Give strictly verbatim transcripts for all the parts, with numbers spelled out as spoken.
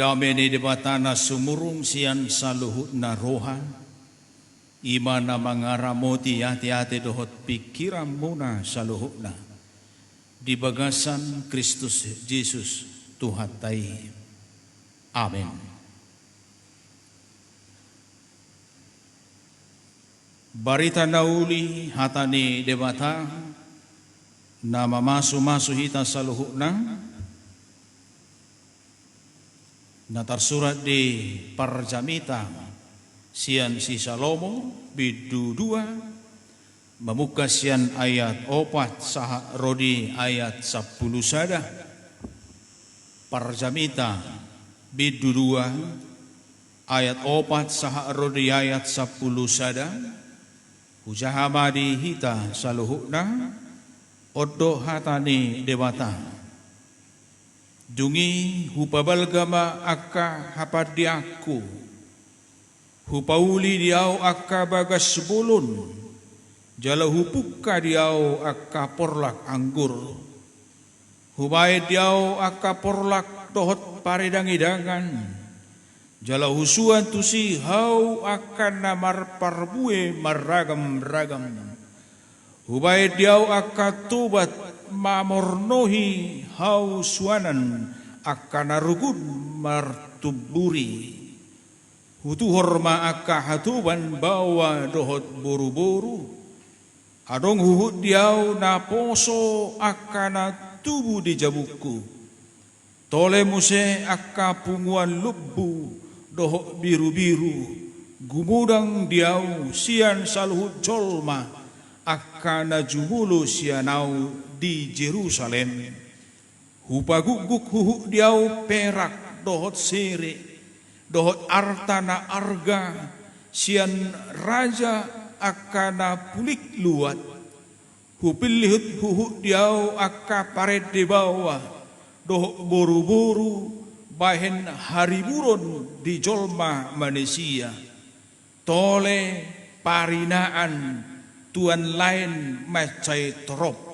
Dame ni Debata na sumurung sian saluhutna roha, i ma na mangaramoti ateate dohot pingkiranmuna saluhutna, di bagasan Kristus Jesus Tuhanta i. Amen. Barita na uli, hata ni Debata, na mamasumasu hita saluhutna, na tarsurat di Parjamita sian si Salomo, bindu dua, mamungka sian ayat opat sahat ro di ayat sampulu sada. Parjamita, bindu dua, ayat opat sahat ro di ayat sampulu sada. Hujaha ma di hita saluhutna. On do hata ni Debata. Dung i hupabalga ma angka hapandianku, hupauli di ahu angka bagas bolon, jala hupungka di ahu angka porlak anggur. Hubaen di ahu angka porlak dohot paredangedangan, jala husuan tusi ahu angka na marparbue marragamragam. Hubaen di ahu angka tobat mamornohi ahu suanan angka na rugun martumburi. Hutuhor ma angka hatoban baoa dohot boruboru. Adong huhut di ahu naposo angka na tubu di jabungku. Tole muse angka punguan lombu dohot birubiru gumodang di ahu sian saluhut jolma angka na jumolo sian ahu di Jerusalem. Hupagukguk huhut di ahu perak dohot sere, dohot arta na arga sian raja angka na pulik luat. Hupillihut huhut di ahu angka parende baoa dohot boruboru bahen hariburon di jolma manisia. Tole parinaan tuan laen mansai torop.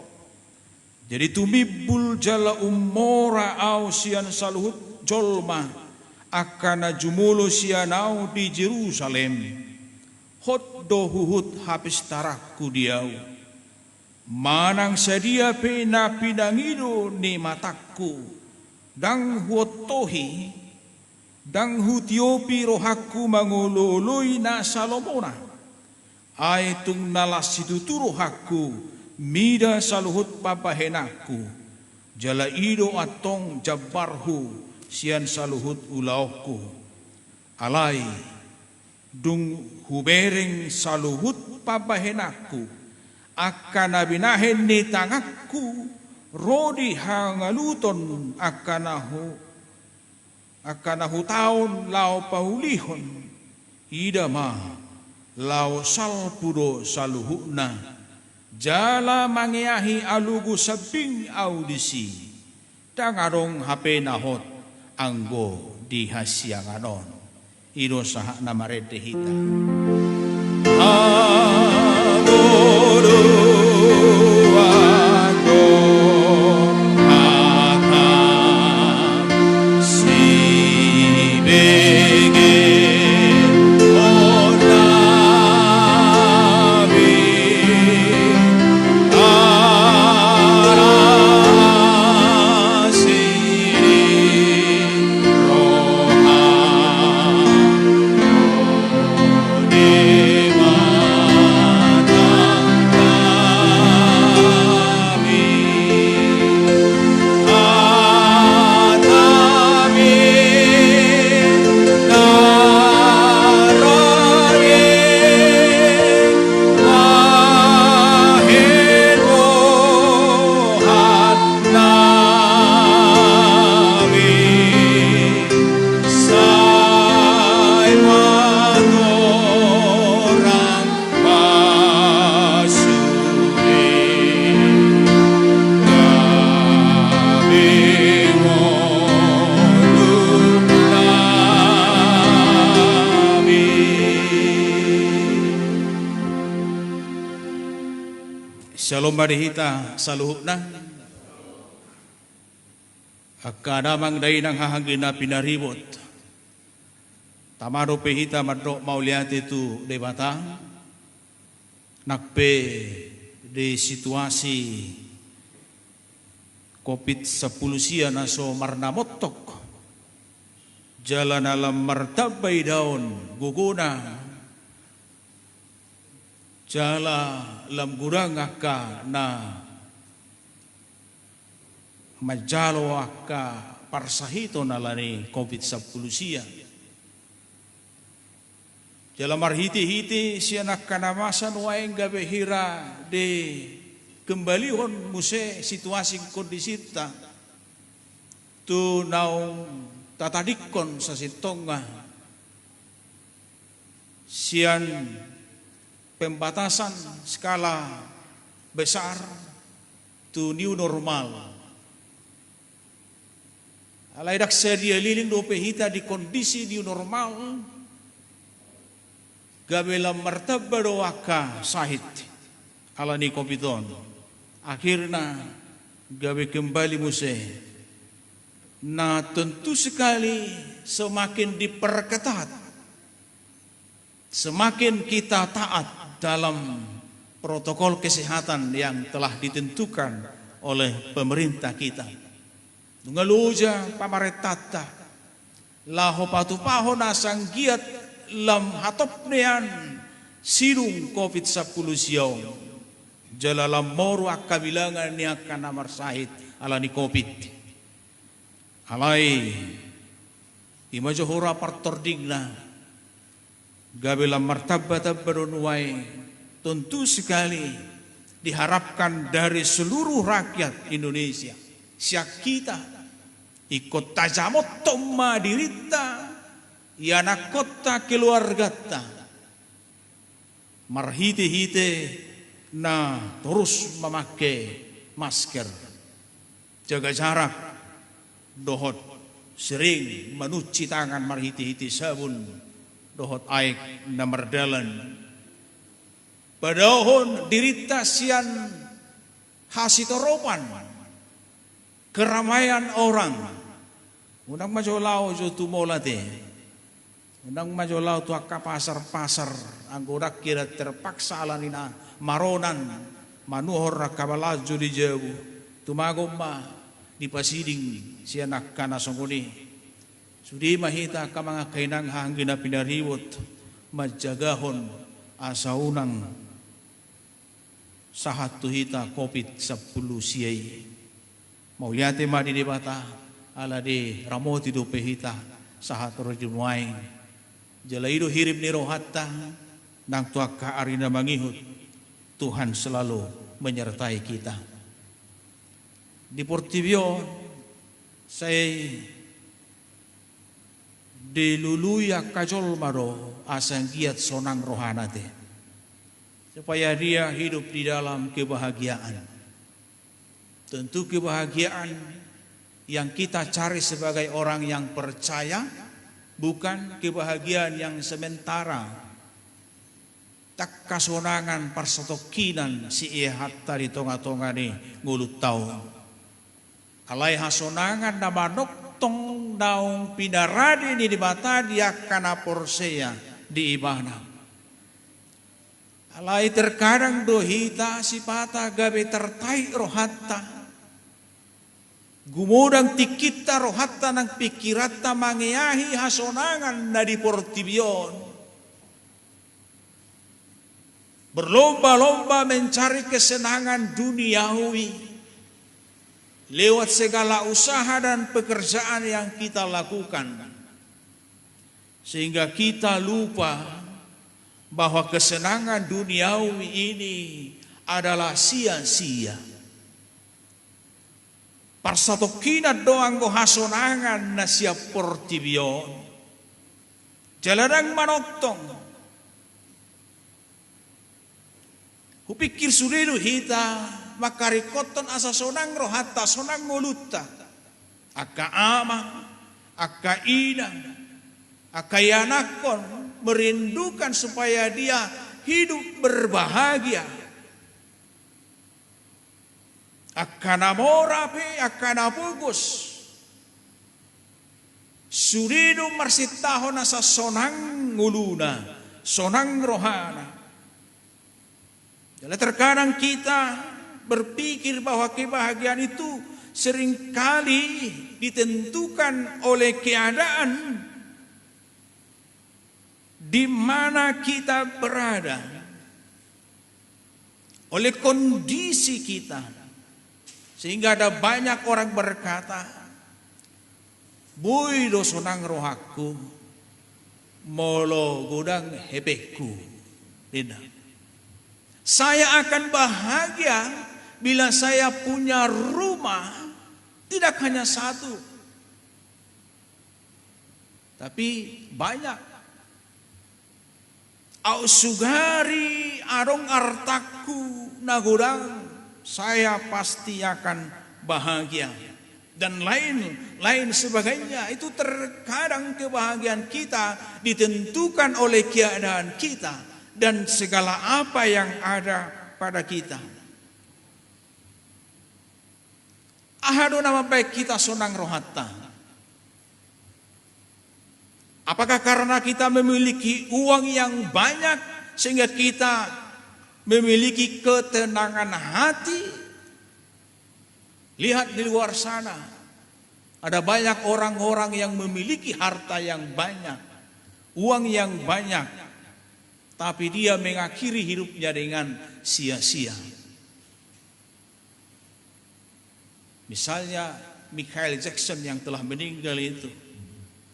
Jadi tumimbul jala ummora ahu sian saluhut jolma angka na jumolo sian ahu di Jerusalem. Hot do huhut hapistaranku di ahu. Manang sadia pe na pinangido ni matangku, ndang huontohi, ndang hutiopi rohangku mangolooloi na salomona. Ai tung na las situtu rohangku mida saluhut pambahenanku, jala i do antong jambarhu sian saluhut ulaonku. Alai dung hubereng saluhut pambahenanku, angka na binahen ni tanganku ro di hangaluton angka na hu-, angka na hutaon laho paulihon, ida ma, laho salpu do saluhutna, jala mangeahi alogo sambing ahu disi. Ndang adong hape na hot anggo di hasiangan on. I do sahat na marende hita. Hagogoan do hata sibege on nami. Arasi roha Debata nami. Hata mi na rade bahen roha nami, sai matorang pasude gabe ngolu nami. Syalom ma di hita saluhutna. Angka damang dainang haha anggi na pinaribot, tama dope hita mandok mauliate tu Debata, nang pe di situasi covid sampulu sia na so marnamontok, jala na lam martamba idaon gogona, jala lam godang angka na manjalo angka parsahiton ala ni covid sampulu sia. Jala marhitehite sian angka na masa nuaeng gabe hira dikembalihon muse situasi kondisinta tu naung tatadingkon sasintongna sian pembatasan skala besar tu new normal. Alai ndang sadia leleng dope hita di kondisi new normal, gabe lam martamba do angka sahit ala ni covid on. Akhirna gabe kembali muse. Na tentu sekali semakin diperketat, semakin kita taat dalam protokol kesehatan yang telah ditentukan oleh pemerintah kita. Nunga loja pamarentanta laho patupahon asa anggiat lam hatop nian sidung covid sampulu sia on, jala lam moru angka bilangan ni angka na marsahit ala ni covid. Alai ima jo hura partordingna, gabe lam martamba-tamba do nuaeng. Tentu sekali diharapkan dari seluruh rakyat Indonesia, sian hita, ingkon tajamothon ma dirinta, ianakkonta, keluarganta, marhitehite na torus mamangke masker, jaga jarak, dohot sering manunci tangan marhitehite sabun dohot aek na mardalan. Padaohon dirinta sian hasitoropan, keramaian orang. Unang ma jo laho jo tu mall ate. Unang ma jo laho tu angka pasar-pasar, anggo ndang hira terpaksa ala ni na maronan, manuhor angka balahan jo di jabu. Tumagon ma dipasiding sian angka na songon i. Sude ma hita angka amang angka inang haha anggi na pinaribot, manjagahon asa unang sahat tu hita covid sampulu sia i. Mauliate ma di Debata ala diramoti dope hita sahat ro di nuaeng. Jala i do hirim ni rohanta nang tu angka ari na mangihut. Tuhan selalu menyertai kita. Di portibi on sai dilului angka jolma do asa anggiat sonang rohana ate, supaya dia hidup di dalam kebahagiaan. Tentu kebahagiaan yang kita cari sebagai orang yang percaya bukan kebahagiaan yang sementara. Ndang hasonangan parsatongkinan siehanta di tonga-tonga ni ngolunta on. Alai hasonangan na manongtong naung pinarade ni Debata di angka na porsea di Ibana. Alai terkadang do hita sipata gabe tartahi rohanta. Gumodang tingkinta, rohanta nang pingkiranta mangeahi hasonangan na di portibi on. Berlomba-lomba mencari kesenangan duniawi lewat segala usaha dan pekerjaan yang kita lakukan. Sehingga kita lupa bahwa kesenangan duniawi ini adalah sia-sia. Parsatongkinan do anggo hasonangan na sian portibi on. Jala ndang manongtong. Hupingkir sude do hita mangkaringkothon asa sonang rohanta, sonang ngolunta. Angka amang, angka inang, angka ianakkon merindukan supaya dia hidup berbahagia. Angka na mora pe, angka na pogos, Sude do marsintahon asa sonang ngoluna, sonang rohana. Jadi terkadang kita berpikir bahwa kebahagiaan itu seringkali ditentukan oleh keadaan di mana kita berada, oleh kondisi kita. Sehingga ada banyak orang berkata, "Boi do sonang rohangku molo godang hepengku," ninna. "Saya akan bahagia bila saya punya rumah, tidak hanya satu, tapi banyak. Au sugari adong artangku na godang, saya pasti akan bahagia," dan lain-lain sebagainya. Itu terkadang kebahagiaan kita ditentukan oleh keadaan kita dan segala apa yang ada pada kita. Aha do na mambahen hita sonang rohanta? Apakah karena kita memiliki uang yang banyak sehingga kita memiliki ketenangan hati? Lihat di luar sana, ada banyak orang-orang yang memiliki harta yang banyak, uang yang banyak, tapi dia mengakhiri hidupnya dengan sia-sia. Misalnya Michael Jackson yang telah meninggal itu,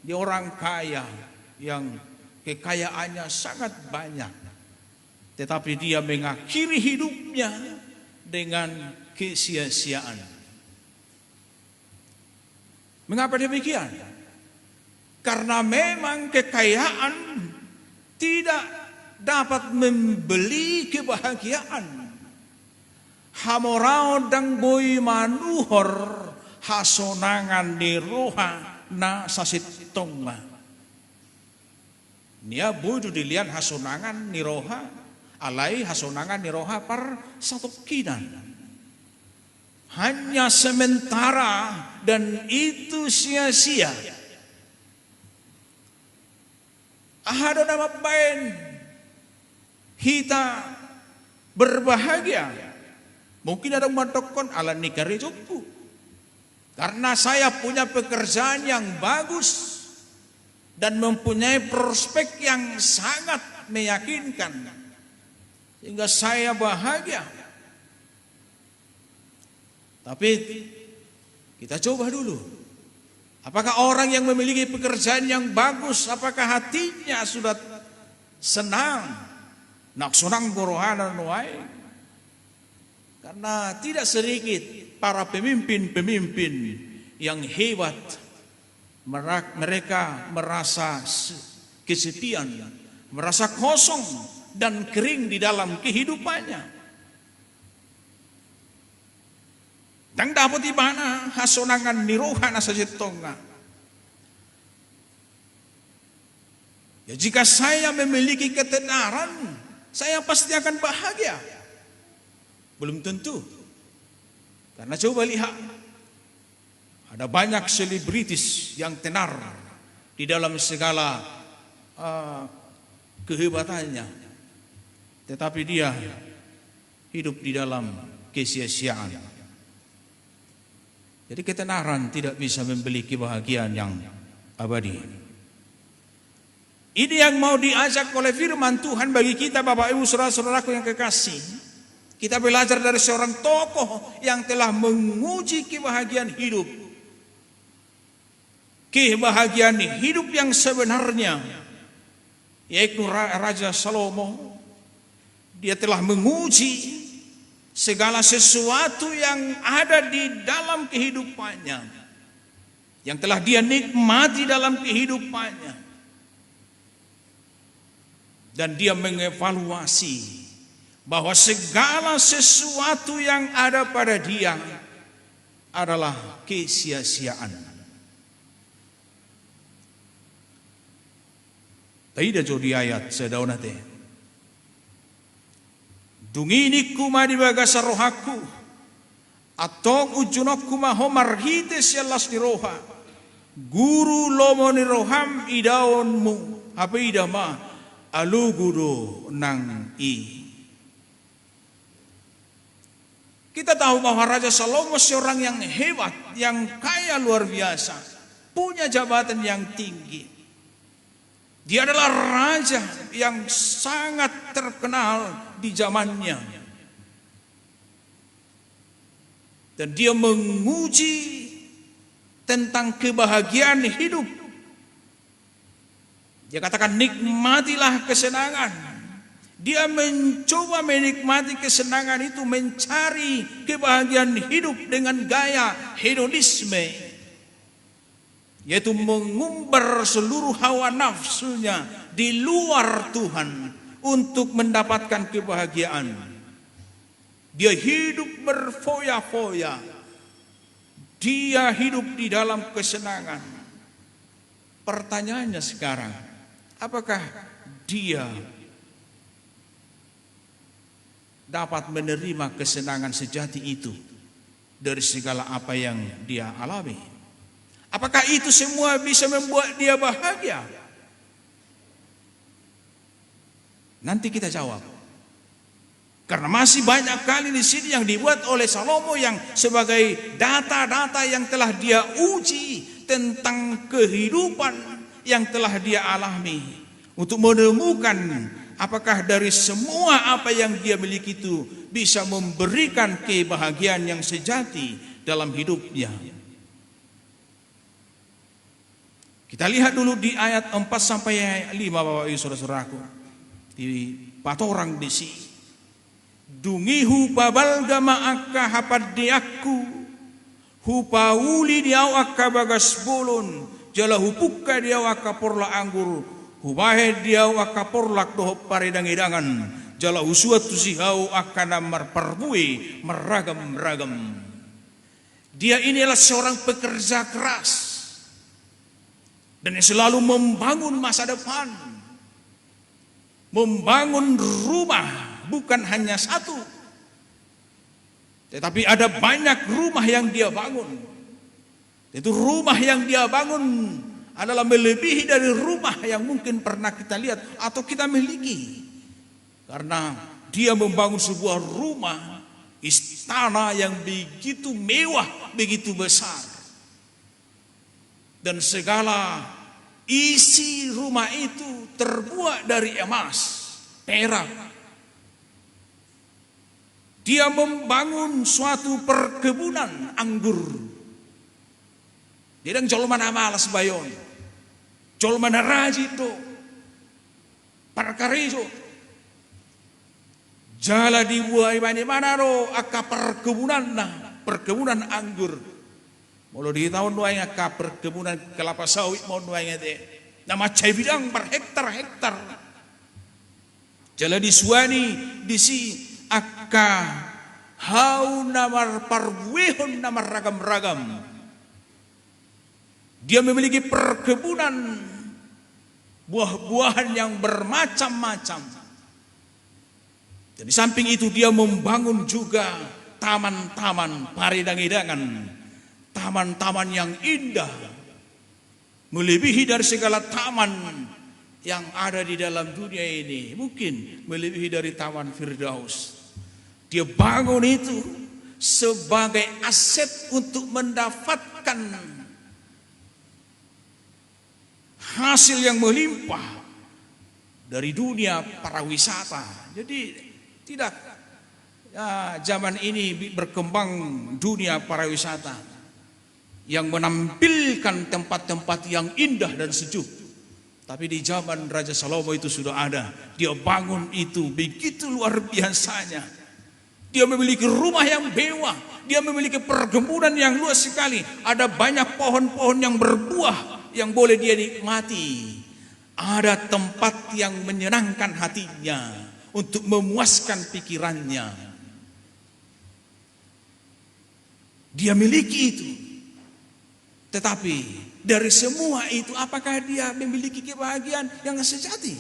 dia orang kaya yang kekayaannya sangat banyak, tetapi dia mengakhiri hidupnya dengan kesia-siaan. Mengapa demikian? Karena memang kekayaan tidak dapat membeli kebahagiaan. Hamoraon ndang boi manuhor hasonangan ni roha na sasintongna. Ninna, boi do dilean hasonangan ni roha, alai hasonangan ni roha parsatongkinan. Hanya sementara dan itu sia-sia. Aha do na mambahen hita berbahagia? Mungkin adong mandokkon, "Ala ni karejongku. Karena saya punya pekerjaan yang bagus dan mempunyai prospek yang sangat meyakinkan, sehingga saya bahagia." Tapi kita coba dulu. Apakah orang yang memiliki pekerjaan yang bagus, apakah hatinya sudah senang? Ndang sonang do rohana nuaeng. Karena tidak sedikit para pemimpin-pemimpin yang hebat, mera-, mereka merasa se-, kesepian, merasa kosong dan kering di dalam kehidupannya. Ndang dapot ibana hasonangan ni roha na sasintongna. Ya, jika saya memiliki ketenaran, saya pasti akan bahagia. Belum tentu. Karena coba lihat, ada banyak selebritis yang tenar di dalam segala, eh, kehebatannya. Tetapi dia hidup di dalam kesia-siaan. Jadi ketenaran tidak bisa membeli kebahagiaan yang abadi. Ini yang mau diajak oleh firman Tuhan bagi kita, Bapak Ibu, saudara-saudaraku yang kekasih. Kita belajar dari seorang tokoh yang telah menguji kebahagiaan hidup. Kebahagiaan hidup yang sebenarnya, yaitu Ra-, Raja Salomo. Dia telah menguji segala sesuatu yang ada di dalam kehidupannya, yang telah dia nikmati dalam kehidupannya. Dan dia mengevaluasi bahwa segala sesuatu yang ada pada dia adalah kesia-siaan. Taida jo di ayat sada on ate. Dung i ningku ma di bagasan rohangku, antong unjunonku ma ho marhite sian las ni roha. Guru, lomo ni roham idaonmu, hape ida ma, alogo do nang i. Kita tahu bahwa Raja Salomo seorang yang hebat, yang kaya luar biasa, punya jabatan yang tinggi. Dia adalah raja yang sangat terkenal di zamannya. Dan dia menguji tentang kebahagiaan hidup. Dia katakan, "Nikmatilah kesenangan." Dia mencoba menikmati kesenangan itu, mencari kebahagiaan hidup dengan gaya hedonisme, yaitu mengumbar seluruh hawa nafsunya di luar Tuhan untuk mendapatkan kebahagiaan. Dia hidup berfoya-foya. Dia hidup di dalam kesenangan. Pertanyaannya sekarang, apakah dia dapat menerima kesenangan sejati itu dari segala apa yang dia alami? Apakah itu semua bisa membuat dia bahagia? Nanti kita jawab. Karena masih banyak kali di sini yang dibuat oleh Salomo yang sebagai data-data yang telah dia uji tentang kehidupan yang telah dia alami, untuk menemukan apakah dari semua apa yang dia miliki itu bisa memberikan kebahagiaan yang sejati dalam hidupnya. Kita lihat dulu di ayat empat sampai ayat lima, Bapak Ibu, saudara-saudaraku. Dipatorang disi. Dung i hupabalga ma angka hapandeanku, hupauli di ahu angka bagas bolon, jala hupungka di ahu angka porlak anggur, hubahen di ahu angka porlak dohot paredangedangan, jala husuan tusi ahu angka na marparbue marragam-ragam. Dia ini adalah seorang pekerja keras dan yang selalu membangun masa depan, membangun rumah, bukan hanya satu, tetapi ada banyak rumah yang dia bangun. Itu rumah yang dia bangun adalah melebihi dari rumah yang mungkin pernah kita lihat atau kita miliki. Karena dia membangun sebuah rumah, istana yang begitu mewah, begitu besar. Dan segala isi rumah itu terbuat dari emas, perak. Dia membangun suatu perkebunan anggur. Dia ndang jolma na malas bahen. Jolma na rajin do. Parkarejo. Jala dibuat ibana do angka perkebunanna, perkebunan anggur. Molo di hita on nuaeng angka perkebunan kelapa sawit ma on nuaeng ate. Na mansai bidang marhektar-hektar. Jala disuani disi angka hau na marparbuehon na marragam-ragam. Dia memiliki perkebunan buah-buahan yang bermacam-macam. Dan di samping itu dia membangun juga taman-taman paredangedangan, taman-taman yang indah, melebihi dari segala taman yang ada di dalam dunia ini, mungkin melebihi dari Taman Firdaus. Dia bangun itu sebagai aset untuk mendapatkan hasil yang melimpah dari dunia pariwisata. Jadi tidak, ya, zaman ini bi-, berkembang dunia pariwisata yang menampilkan tempat-tempat yang indah dan sejuk. Tapi di zaman Raja Salomo itu sudah ada. Dia bangun itu begitu luar biasanya. Dia memiliki rumah yang mewah. Dia memiliki perkebunan yang luas sekali. Ada banyak pohon-pohon yang berbuah yang boleh dia nikmati. Ada tempat yang menyenangkan hatinya untuk memuaskan pikirannya. Dia miliki itu. Tetapi dari semua itu, apakah dia memiliki kebahagiaan yang sejati?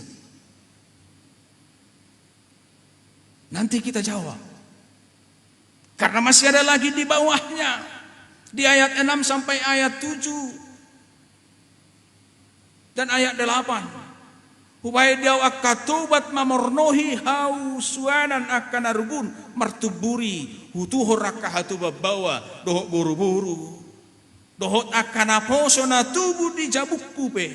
Nanti kita jawab. Karena masih ada lagi di bawahnya. Di ayat enam sampai ayat tujuh. Dan ayat delapan. Hubahen di ahu angka tobat mamornohi hasuanan angka na rugun, martumbur i hutuhor angka hatoban baoa dohot boruboru, dohot angka naposo na tubu di jabungku pe.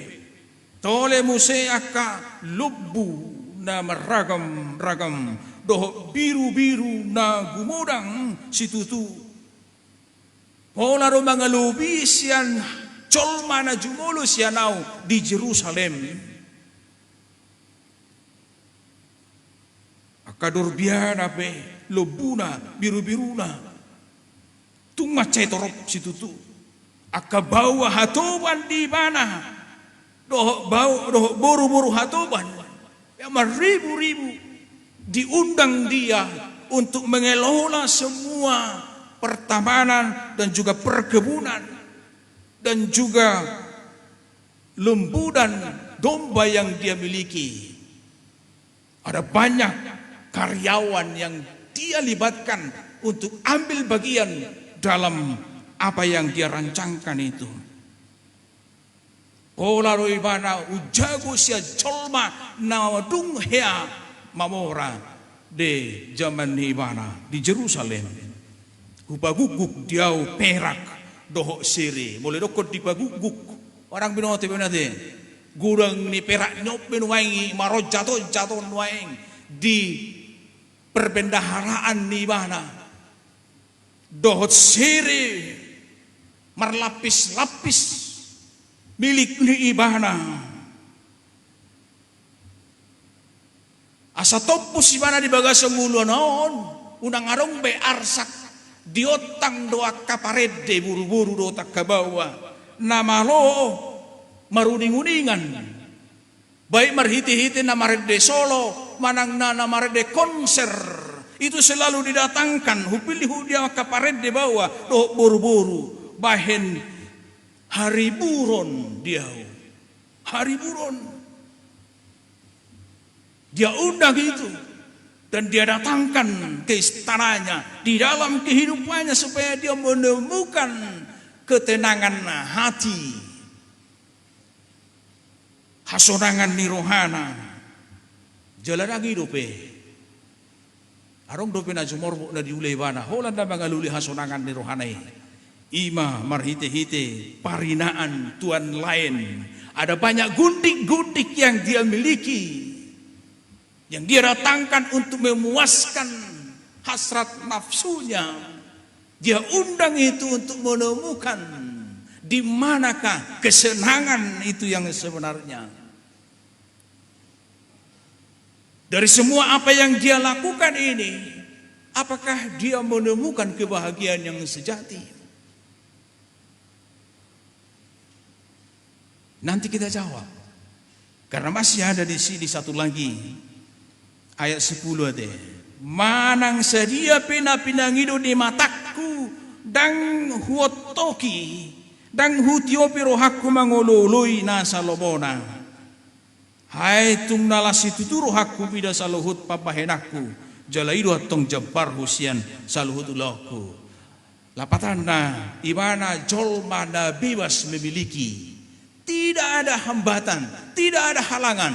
Tole muse angka lombu na marragamragam dohot birubiru na gumodang situtu. Pola do mangalobi sian jolma na jumolo sian ahu di Jerusalem. Angka dorbiana pe, lombuna, birubiruna, tung mansai torop situtu. Angka baoa hatoban di ibana, dohot bao, dohot boruboru hatoban, yang marriburibu, diundang dia untuk mengelola semua pertamanan dan juga perkebunan dan juga lembu dan domba yang dia miliki. Ada banyak karyawan yang dia libatkan untuk ambil bagian dalam apa yang dia rancangkan itu. Pola do ibana hujago sian jolma na dung hea mamora di jaman ni ibana di Jerusalem. Hupagukguk di ahu perak dohot sere. Molo didokkon dipagukguk, barang binoto, binoto. Godang ni perak ni on pe nuaeng i maronjatonjat on nuaeng di perbendaharaan ni ibana. Dohot sere marlapislapis milik ni ibana. Asa tompus ibana di bagasan ngoluna on, unang adong be arsak, diontang do angka parende boruboru dohot angka baoa na malo maruninguningan. Baik marhitehite na marende solo manang na, na marende konser, itu selalu didatangkan, hupillit di ahu angka parende baoa dohot boruboru, bahen hariburon di ahu. Hariburon. Dia undang itu dan dia datangkan ke istananya, di dalam kehidupannya, supaya dia menemukan ketenangan hati, hasonangan ni rohana. Jala dang i dope, adong dope na jumorbot na diula ibana, holan na mangalului hasonangan ni rohana i. I ma marhitehite parinaan tuan laen. Ada banyak gundik-gundik yang dia miliki, yang dia datangkan untuk memuaskan hasrat nafsunya. Dia undang itu untuk menemukan di manakah kesenangan itu yang sebenarnya. Dari semua apa yang dia lakukan ini, apakah dia menemukan kebahagiaan yang sejati? Nanti kita jawab. Karena masih ada di sini satu lagi. Ayat sepuluh ate. Manang sadia pe na pinangido ni matangku, ndang huontoki, ndang hutiopi rohangku mangolooloi nasa lomona. Hae tung na las situtu rohangku mida saluhut pambahenanku, jala i do antong jambarhu sian saluhut ulaonku. Lapatanna, ibana jolma na bebas memiliki. Tidak ada hambatan, tidak ada halangan.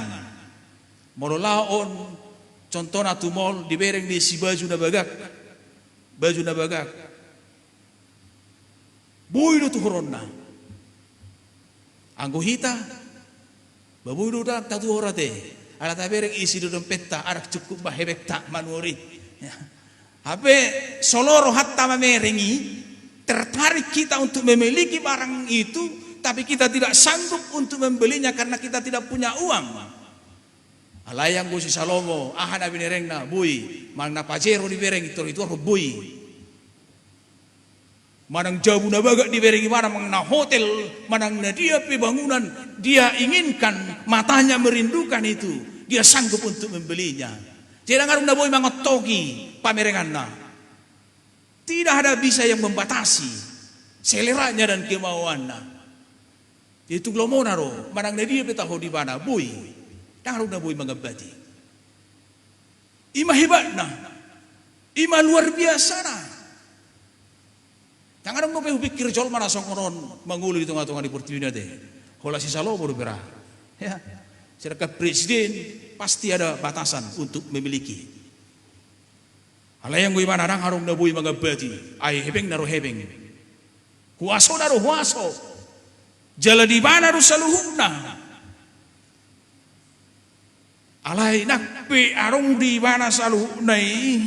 Molo laho on, contohna tu mall, dibereng do isi baju na bagak. Baju na bagak. Boi do tuhoronna. Anggo hita, ba boi do ndang tatuhor ate. Ala tabereng isi do dompetta, ndang cukup ba hebekta manuhor i. Ya. Hape, solo rohanta mamereng i, tertarik kita untuk memiliki barang itu, tapi kita tidak sanggup untuk membelinya karena kita tidak punya uang. Alai anggo si Salomo, aha na binerengna, boi, manang na Pajero dibereng, ituhor-ituhor boi. Manang jabu na bagak dibereng ibana, manang na hotel, manang na dia pe bangunan dia inginkan, matanya merindukan itu, dia sanggup untuk membelinya. Jadi ndang adong na boi mangontoki pamerenganna. Tidak ada bisa yang membatasi seleranya dan kemauanna. Jadi tung lomona do, manang na dia pe taho di ibana, boi. Ndang adong na boi mangambati. I ma hebatna. I ma luar biasana. Ndang adong dope hupikir jolma na songon on mangolu di tongatonga ni portibi on ate. Holan si Salomo dope ra. Ya, sedangkan presiden pasti ada batasan untuk memiliki. Alai anggo ibana ndang adong na boi mangambati, ai hepengna do hepeng. Huasona do huaso. Jala di ibana do saluhutna. Alai nang pe adong di ibana saluhutna i,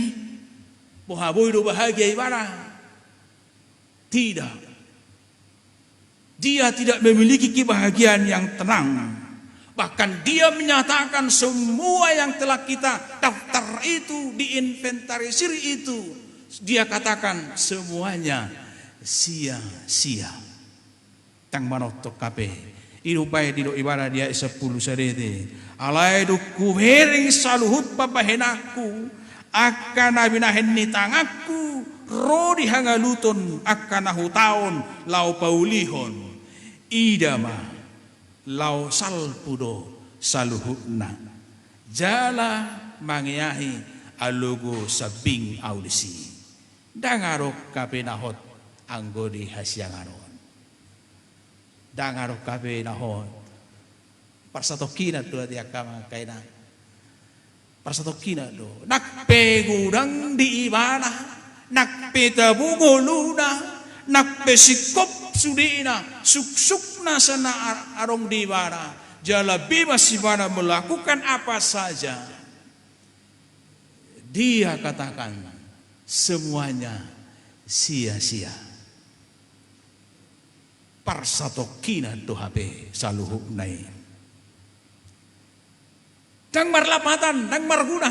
boha boi do bahagia ibana? Tidak. Dia tidak memiliki kebahagiaan yang tenang. Bahkan dia menyatakan semua yang telah kita daftar itu, diinventarisir itu, dia katakan semuanya sia-sia. Ndang manongtong hape. I do umbahen didok ibana di ayat sampulu sada i: Alai dung hubereng saluhut pambahenanku, angka na binahen ni tanganku, ro di hangaluton angka na hutaon laho paulihon, ida ma, laho salpu do saluhutna. Jala mangeahi alogo sambing ahu disi. Ndang adong hape na hot anggo di hasiangan on. Ndang adong hape na hot. Parsatongkinan do, ate angka amang, angka inang. Parsatongkinan do. Nang pe godang di ibana, nang pe tabo ngoluna, nang pe singkop sudena, suksukna sian na ar-, adong di ibana, jala bebas ibana melakukan apa saja, dia katakan semuanya sia-sia. Parsatongkinan do hape saluhutna i. Ndang marlapatan, ndang marguna.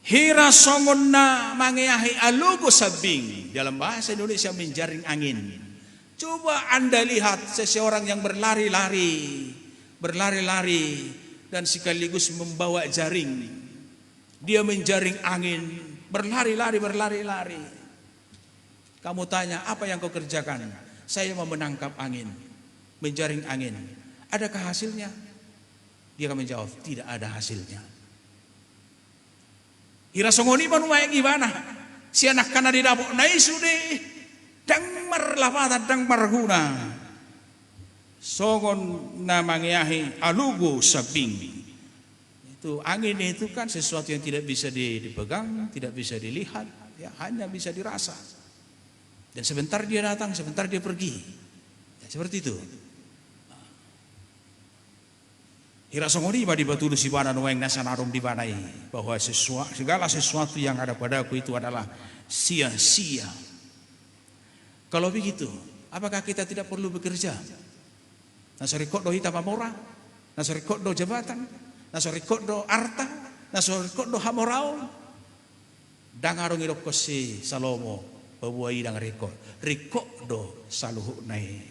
Hira songon na mangeahi alogo sambing, dalam bahasa Indonesia menjaring angin. Coba Anda lihat seseorang yang berlari-lari, berlari-lari, dan sekaligus membawa jaring. Dia menjaring angin, berlari-lari, berlari-lari. Kamu tanya, "Apa yang kau kerjakan?" "Saya mau menangkap angin, menjaring angin." "Adakah hasilnya?" Dia akan menjawab, "Tidak ada hasilnya." Hira songon i ma nuaeng ibana, sian angka na didapotna i sude, ndang marlapatan, ndang marguna. Songon na mangeahi alogo sambing. Itu, angin itu kan sesuatu yang tidak bisa di-, dipegang, tidak bisa dilihat, ya, hanya bisa dirasa. Dan sebentar dia datang, sebentar dia pergi. Ya, seperti itu. Hira songon i ma dipatulus ibana nuaeng na sian adong di ibana i, bahwa sesua-, segala sesuatu yang ada padaku itu adalah sia-sia. Kalau begitu, apakah kita tidak perlu bekerja? Na so ringkot do hita mamora, na so ringkot do jabatan, na so ringkot do arta, na so ringkot do hamoraon. Ndang adong didokkon si Salomo, paboa i ndang ringkot. Ringkot do saluhutna i.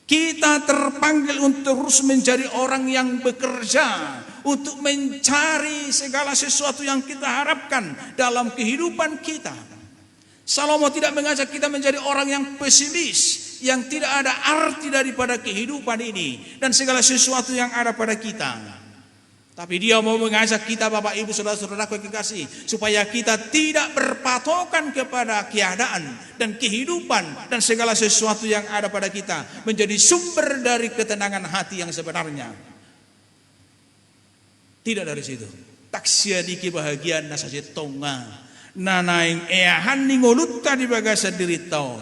Kita terpanggil untuk terus menjadi orang yang bekerja untuk mencari segala sesuatu yang kita harapkan dalam kehidupan kita. Salomo tidak mengajak kita menjadi orang yang pesimis, yang tidak ada arti daripada kehidupan ini dan segala sesuatu yang ada pada kita. Tapi dia mau mengajak kita, Bapak, Ibu, saudara-saudaraku yang kekasih, supaya kita tidak berpatokan kepada keadaan dan kehidupan dan segala sesuatu yang ada pada kita menjadi sumber dari ketenangan hati yang sebenarnya. Tidak dari situ. Ndang sian i kebahagiaan na sasintongna, na naeng eahan ni ngolunta di bagasan dirinta on.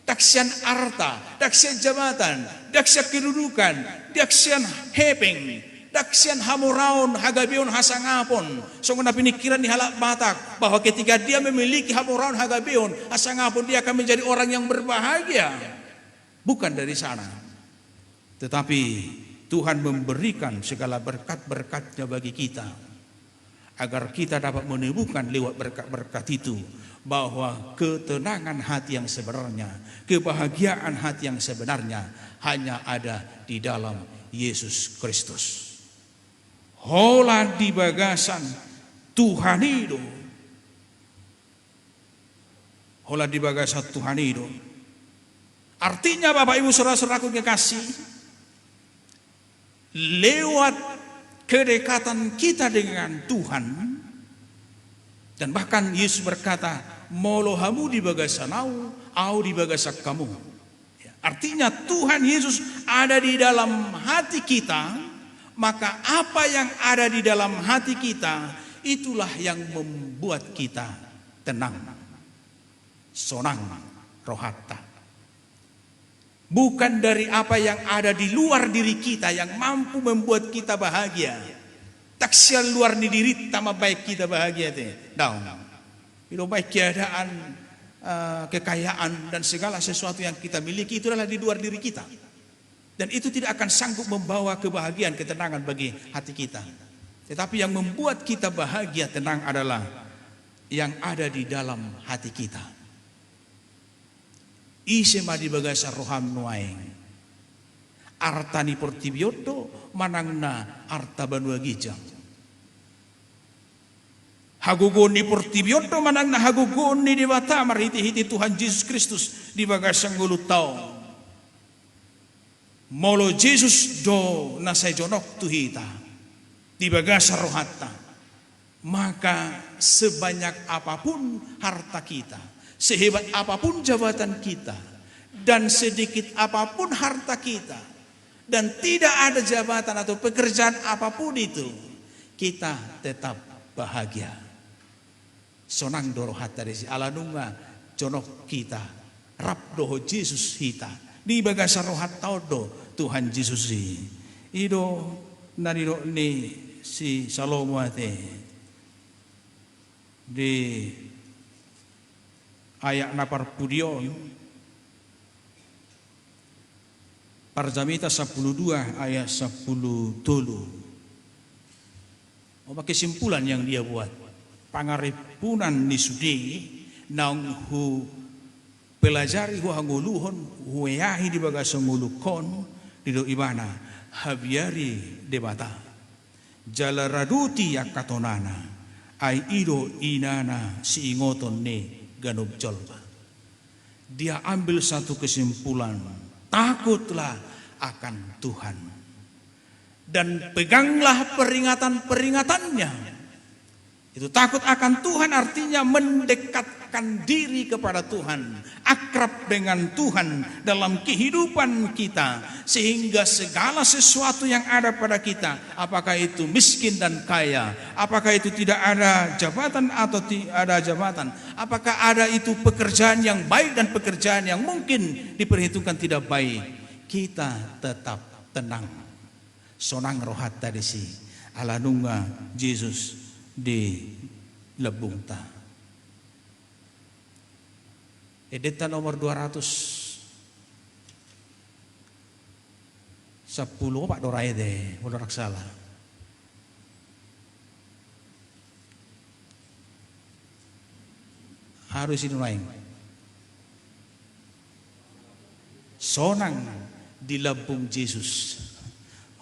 Ndang sian arta, ndang sian jabatan, ndang sian kedudukan, ndang sian hepeng, ndang sian hamoraon, hagabeon, hasangapon. Songon na piningkiran ni halak Batak, bahwa ketika dia memiliki hamoraon, hagabeon, hasangapon, dia akan menjadi orang yang berbahagia. Bukan dari sana. Tetapi Tuhan memberikan segala berkat-berkat-Nya bagi kita, agar kita dapat menemukan lewat berkat-berkat itu bahwa ketenangan hati yang sebenarnya, kebahagiaan hati yang sebenarnya hanya ada di dalam Yesus Kristus. Holan di bagasan Tuhan i do. Holan di bagasan Tuhan i do. Artinya, Bapak, Ibu, saudara-saudaraku yang kekasih, lewat kedekatan kita dengan Tuhan, dan bahkan Yesus berkata, "Molo hamu di bagasan Ahu, Ahu di bagasan hamu." Ya. Artinya, Tuhan Yesus ada di dalam hati kita, maka apa yang ada di dalam hati kita, itulah yang membuat kita tenang, sonang rohanta. Bukan dari apa yang ada di luar diri kita yang mampu membuat kita bahagia. Ndang sian luar ni dirinta mambaen hita bahagia, te. Daong. I do umbahen keadaan, eh, kekayaan, dan segala sesuatu yang kita miliki itu adalah di luar diri kita. Dan itu tidak akan sanggup membawa kebahagiaan, ketenangan bagi hati kita. Tetapi yang membuat kita bahagia, tenang adalah yang ada di dalam hati kita. Ise ma di bagasan roham nuaeng? Arta ni portibi on do manang na arta banua ginjang? Hagogoon ni portibi on do manang na hagogoon ni Debata marhitehite Tuhan Jesus Kristus di bagasan ngolunta on? Molo Jesus do na sai jonok tu hita di bagasan rohanta, maka sebanyak apapun harta kita, sehebat apapun jabatan kita, dan sedikit apapun harta kita, dan tidak ada jabatan atau pekerjaan apapun itu, kita tetap bahagia. Sonang do rohanta disi, ala nunga jonok hita, rap dohot Jesus hita. Di bagasan rohanta on do Tuhan Jesus i. I do na nidok ni si Salomo, ate, di ayat na parpudi on. Parjamita sampulu dua ayat sampulu tolu. Opa, kesimpulan yang dia buat. Pangarimpunan ni sude naung hupelajari, huhangoluhon, hueahi di bagasan ngolungkon, didok ibana, habiari Debata. Jala radoti angka tonana, ai i do inana siingoton ni ganup jolma. Dia ambil satu kesimpulan, takutlah akan Tuhan. Dan peganglah peringatan-peringatannya. Itu takut akan Tuhan artinya mendekatkan diri kepada Tuhan, akrab dengan Tuhan dalam kehidupan kita, sehingga segala sesuatu yang ada pada kita, apakah itu miskin dan kaya, apakah itu tidak ada jabatan atau ti-, ada jabatan, apakah ada itu pekerjaan yang baik dan pekerjaan yang mungkin diperhitungkan tidak baik, kita tetap tenang. Sonang rohanta disi, ala nunga Jesus di lambungta. Endenta nomor dua ratus sampulu opat do ra, ate, molo ndang sala. Harus i nuaeng. Sonang di lambung Jesus.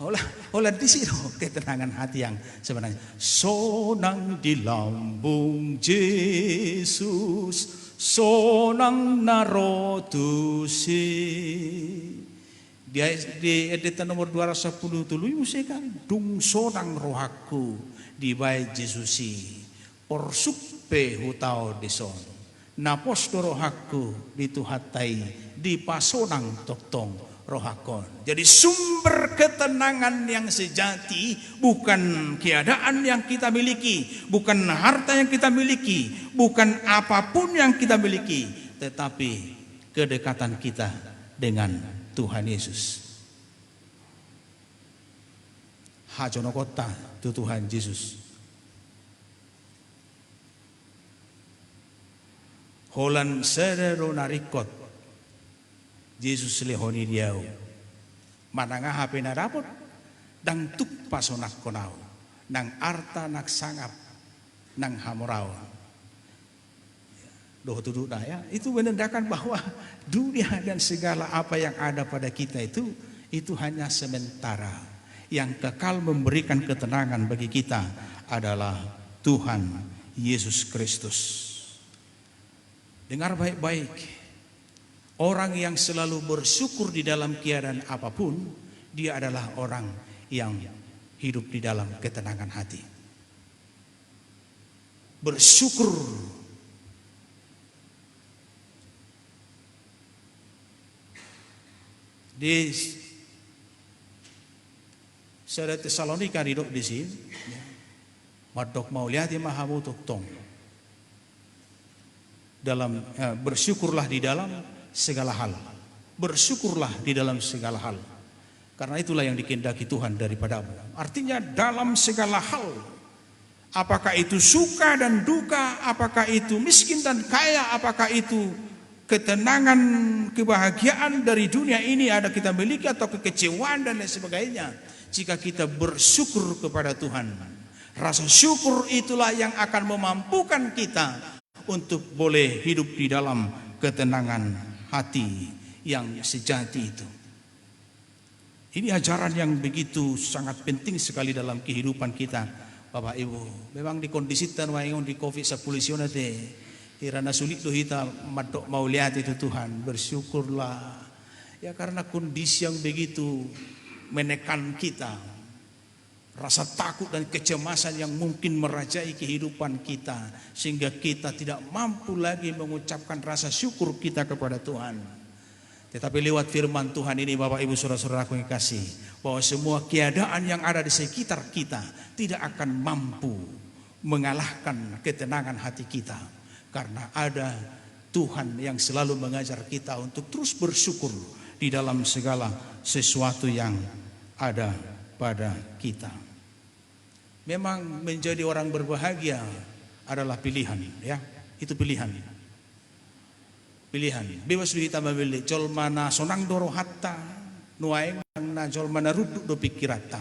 Holan, holan disi do ketenangan hati yang sebenarnya. Sonang di lambung Jesus, sonang na ro tusi. Di ayat, di endenta nomor dua ratus sampulu tolu i muse kan, dung sonang rohangku dibaen Jesus i, porsuk pe hutaon dison. Na pos do rohangku di Tuhanta i, dipasonang tongtong rohangkon. Jadi sumber ketenangan yang sejati bukan keadaan yang kita miliki, bukan harta yang kita miliki, bukan apapun yang kita miliki, tetapi kedekatan kita dengan Tuhan Yesus. Hajonokonta tu Tuhan Jesus. Holan sada do na ringkot Jesus lehon i di ahu. Manang aha pe na dapot, ndang tuk pasonangkon ahu, nang arta, nang sangap, nang hamoraon. Dohot udutna, ya, itu menandakan bahwa dunia dan segala apa yang ada pada kita itu, itu hanya sementara. Yang kekal memberikan ketenangan bagi kita adalah Tuhan Yesus Kristus. Dengar baik-baik. Orang yang selalu bersyukur di dalam keadaan apapun, dia adalah orang yang hidup di dalam ketenangan hati. Bersyukur. Di sada Tesalonika didok disi, mandok mauliate ma hamu tongtong dalam, eh, bersyukurlah di dalam segala hal. Bersyukurlah di dalam segala hal. Karena itulah yang dikehendaki Tuhan daripadamu. Artinya, dalam segala hal, apakah itu suka dan duka, apakah itu miskin dan kaya, apakah itu ketenangan, kebahagiaan dari dunia ini ada kita miliki atau kekecewaan dan lain sebagainya, jika kita bersyukur kepada Tuhan, rasa syukur itulah yang akan memampukan kita untuk boleh hidup di dalam ketenangan hati yang sejati itu. Ini ajaran yang begitu sangat penting sekali dalam kehidupan kita, Bapak Ibu. Memang di kondisi tano aing on di covid sampulu isi on ate, hira na sulit do hita mandok mauliate tu Tuhan, bersyukurlah. Ya, karena kondisi yang begitu menekan kita, rasa takut dan kecemasan yang mungkin merajai kehidupan kita, sehingga kita tidak mampu lagi mengucapkan rasa syukur kita kepada Tuhan. Tetapi lewat firman Tuhan ini, Bapak Ibu Saudara-saudaraku yang kasih, bahwa semua keadaan yang ada di sekitar kita tidak akan mampu mengalahkan ketenangan hati kita, karena ada Tuhan yang selalu mengajar kita untuk terus bersyukur di dalam segala sesuatu yang ada pada kita. Memang menjadi orang berbahagia adalah pilihan, ya. Itu pilihan. Pilihan. Bebas do hita mamilih, jolma na sonang do rohanta nuaeng, na jolma na runduk do pingkiranta.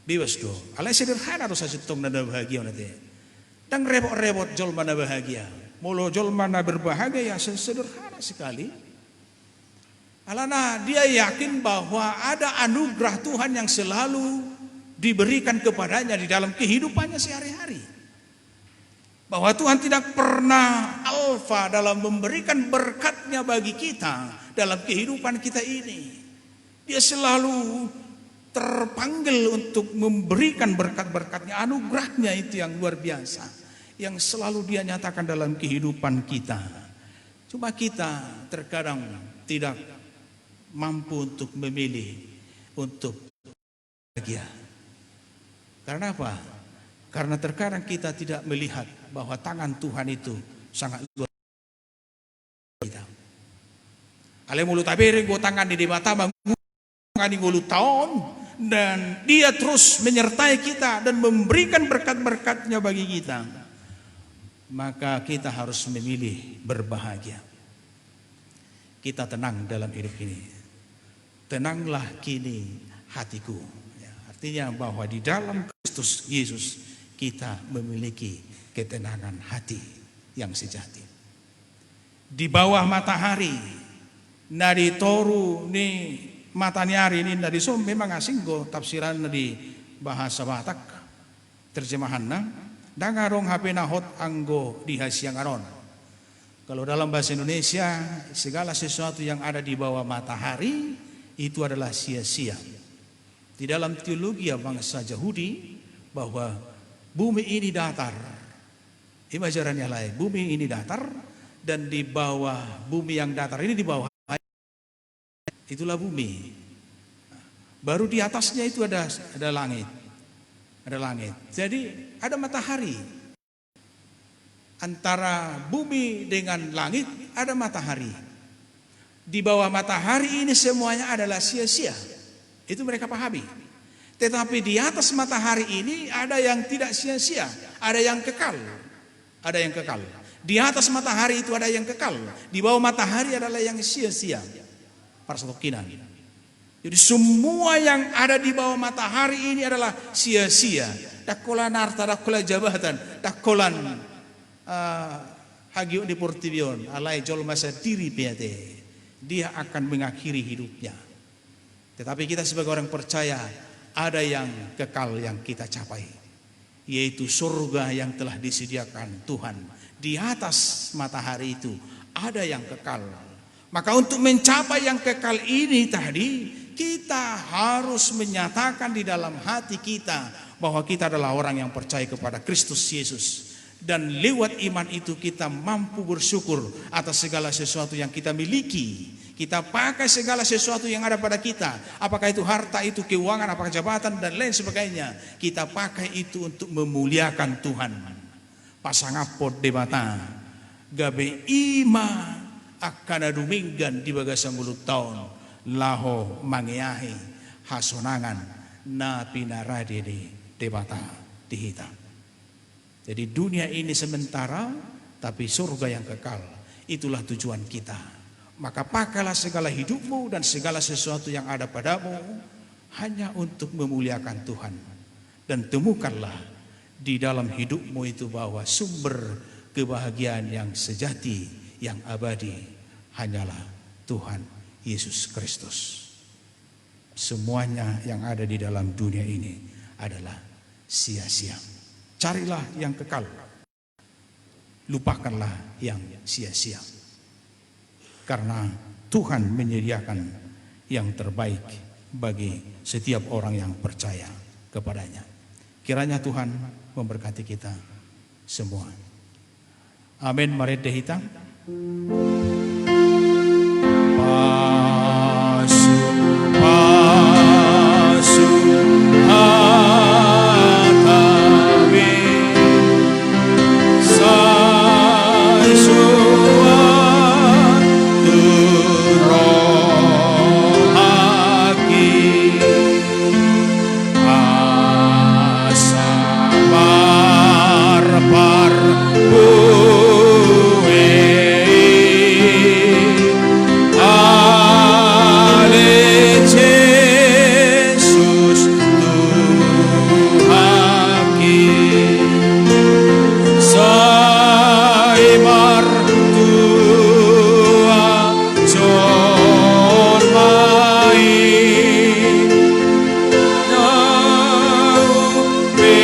Bebas do. Alai sederhana do sasintongna na bahagia on ate. Ndang repot-repot jolma na bahagia. Molo jolma na berbahagia, ya, se-, sederhana sekali. Alana dia yakin bahwa ada anugerah Tuhan yang selalu diberikan kepadanya di dalam kehidupannya sehari-hari. Bahwa Tuhan tidak pernah alpa dalam memberikan berkat-Nya bagi kita dalam kehidupan kita ini. Dia selalu terpanggil untuk memberikan berkat-berkat-Nya, anugerah-Nya itu yang luar biasa, yang selalu Dia nyatakan dalam kehidupan kita. Cuma kita terkadang tidak mampu untuk memilih untuk bahagia. Karena apa? Karena terkadang kita tidak melihat bahwa tangan Tuhan itu sangat luar biasa. Alai molo tabereng do tangan ni Debata mangulahon ngolunta on, dan Dia terus menyertai kita dan memberikan berkat-berkat-Nya bagi kita, maka kita harus memilih berbahagia. Kita tenang dalam hidup ini. Tenanglah kini hatiku. Ya, artinya bahwa di dalam Kristus Yesus kita memiliki ketenangan hati yang sejati. Di bawah matahari, na di toru ni mata ni ari ninna dison, memang asing do tafsiranna di bahasa Batak. Terjemahanna, ndang adong hape na hot anggo di hasiangan on. Kalau dalam bahasa Indonesia, segala sesuatu yang ada di bawah matahari itu adalah sia-sia. Di dalam teologia bangsa Yahudi, bahwa bumi ini datar. Ima ajarannya lain, bumi ini datar, dan di bawah bumi yang datar ini, di bawah, itulah bumi. Baru di atasnya itu ada, ada langit. Ada langit. Jadi, ada matahari. Antara bumi dengan langit ada matahari. Di bawah matahari ini semuanya adalah sia-sia. Itu mereka pahami. Tetapi di atas matahari ini ada yang tidak sia-sia, ada yang kekal. Ada yang kekal. Di atas matahari itu ada yang kekal. Di bawah matahari adalah yang sia-sia. Parsatongkinan. Jadi, semua yang ada di bawah matahari ini adalah sia-sia. Ndang holan arta, ndang holan jabatan, ndang holan, eh, hagiot ni portibi on, alai jolma sandiri pe ate, dia akan mengakhiri hidupnya. Tetapi kita sebagai orang percaya, ada yang kekal yang kita capai, yaitu surga yang telah disediakan Tuhan. Di atas matahari itu ada yang kekal. Maka untuk mencapai yang kekal ini tadi, kita harus menyatakan di dalam hati kita bahwa kita adalah orang yang percaya kepada Kristus Yesus. Dan lewat iman itu kita mampu bersyukur atas segala sesuatu yang kita miliki. Kita pakai segala sesuatu yang ada pada kita, apakah itu harta, itu keuangan, apakah jabatan, dan lain sebagainya, kita pakai itu untuk memuliakan Tuhan. Pasangaphon Debata, gabe i ma angka na dumenggan di bagasan ngolunta on, laho mangeahi hasonangan na pinarade ni Debata di hita. Jadi, dunia ini sementara, tapi surga yang kekal. Itulah tujuan kita. Maka pakailah segala hidupmu dan segala sesuatu yang ada padamu hanya untuk memuliakan Tuhan. Dan temukanlah di dalam hidupmu itu bahwa sumber kebahagiaan yang sejati, yang abadi, hanyalah Tuhan Yesus Kristus. Semuanya yang ada di dalam dunia ini adalah sia-sia. Carilah yang kekal. Lupakanlah yang sia-sia. Karena Tuhan menyediakan yang terbaik bagi setiap orang yang percaya kepada-Nya. Kiranya Tuhan memberkati kita semua. Amen. Marende hita. Pasu, pasu, hataMi, sai suat tu rohangki. Asa marparbue i ale Jesus Tuhanki, sai martua jolma i. Naung pe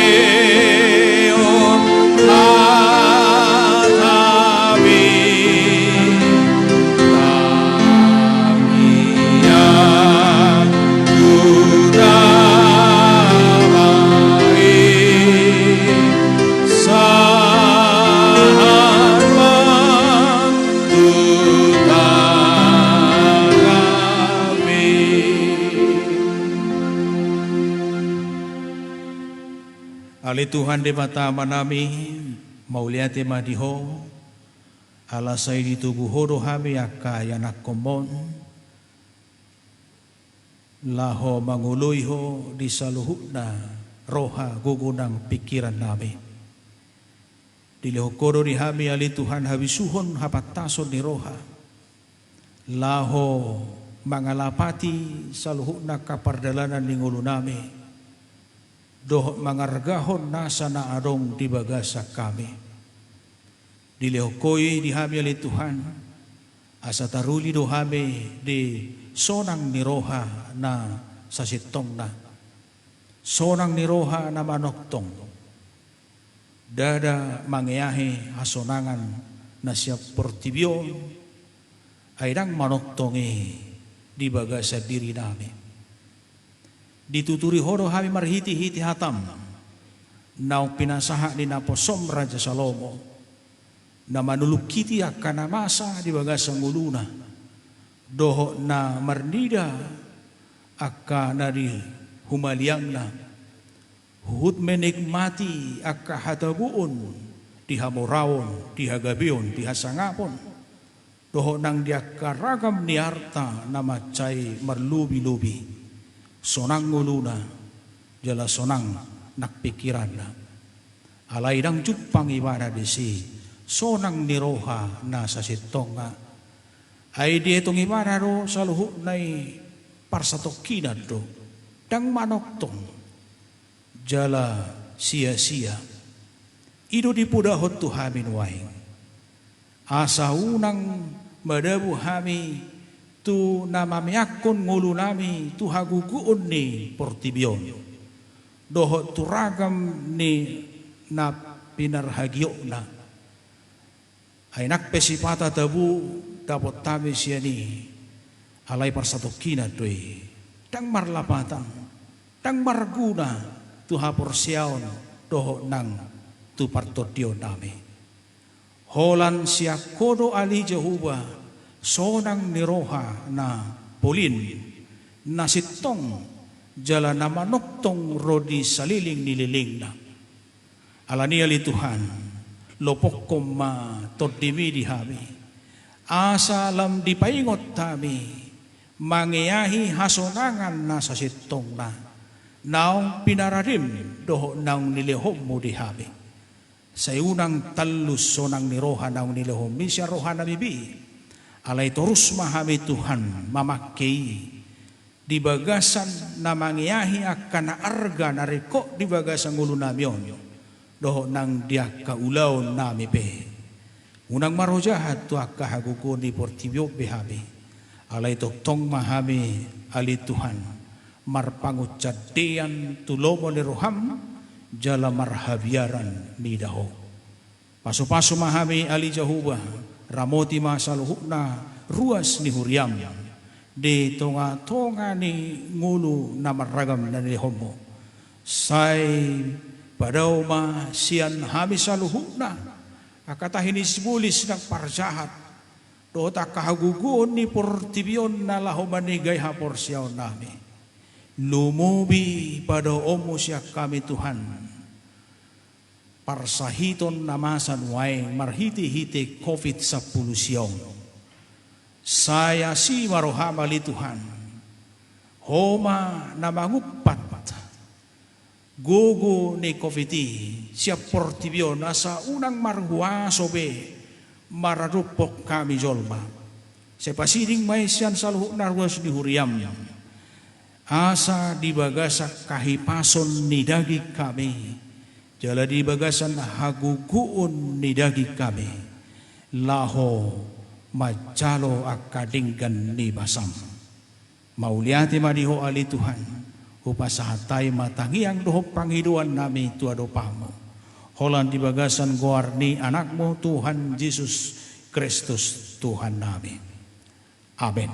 on hataMi, tangiang tu Ama i, sahat ma tu tanganMi. Ale Tuhan Debata Amanami, mauliate ma di Ho, ala sai ditogu Ho do hami angka ianakkonMon, laho mangoloi Ho di saluhutna roha, gogo nang pingkirannami. Dilehon Ho do di hami, ale Tuhan, habisuhon, hapantason ni roha, laho mangalapati saluhutna angka pardalanan ni ngolunami, dohot mangargahon nasa na adong di bagasan hami. Dilehon Ho i di hami, ale Tuhan, asa taruli do hami di sonang ni roha na sasintongna, sonang ni roha na manongtong, ndada mangeahi hasonangan na sian portibi on, ai ndang manongtong i di bagasan dirinami. Dituturi Ho do hami marhitehite hataM, naung pinasahat ni naposoM Raja Salomo, na manulungkiti angka na masa di bagasan ngoluna, dohot na marnida angka na di humaliangna, huhut menikmati angka hataboon di hamoraon, di hagabeon, di hasangapon, dohot nang di angka ragam ni arta na mansai marlobi-lobi, sonang ngoluna, jala sonang nang pingkiranna. Alai ndang jumpang ibana disi sonang ni roha na sasintongna. Ai dietong ibana do saluhutna i parsatongkinan do, ndang manongtong, jala sia-sia. I do dipodahon tu hami nuaeng, asa unang madabu hami tu na mameakkon ngolunami tu hagogoon ni portibi on, dohot tu ragam ni na pinarhagiotna. Ai nang pe sipata tabu dapot hami sian i, alai parsatongkinan do i, ndang marlapatan, ndang marguna tu haporseaon dohot nang tu partondionami. Holan sian Ho do, ale Jahowa, sonang ni roha na polin, na sintong, jala na manongtong ro di saleleng ni lelengna. Alani i ale Tuhan, lopokkon ma TondiMi di hami, asa lam dipaingot hami mangeahi hasonangan na sasintongna, naung pinaradim dohot naung nilehonMu di hami. Sai unang tallus sonang ni roha naung nilehonMi sian rohanami be i. Alai torus ma hami Tuhan mamangke i di bagasan na mangeahi angka na arga na ringkot di bagasan ngolunami on, dohot nang di angka ulaonnami pe. Unang ma ro jahat tu angka hagogoon ni portibi on be hami. Alai tongtong ma hami ale Tuhan marpangunsandean tu lomo ni rohaM, jala marhabiaran mida Ho. Pasupasu ma hami ale Jahowa, ramoti ma saluhutna ruas ni huriaM di tongatonga ni ngolu na marragam na nilehonMu. Sai padao ma sian hami saluhutna angka tahi ni sibolis nang parjahat, dohot angka hagogoon ni portibi on na laho manegai haporseaonnami. Lumobi padaoonMu sian hami Tuhan parsahiton na masa nuaeng marhitehite Covid sampulu sia on. Sai asi ma rohaM ale Tuhan, Ho ma na mangumpat gogo ni Covid i sian portibi on, asa unang marhuaso be maradophon hami jolma. Sai pasiding ma i sian saluhutna ruas ni huriaM, asa di bagasan hahipason ni daging hami, jala di bagasan hagogoon ni daging hami, laho manjalo angka denggan ni basaM. Mauliate ma di Ho ale Tuhan, hupasahat hami ma tangiang dohot pangidoannami tu adopanMu. Holan di bagasan goar ni AnakMu Tuhan Jesus Kristus Tuhannami. Amen.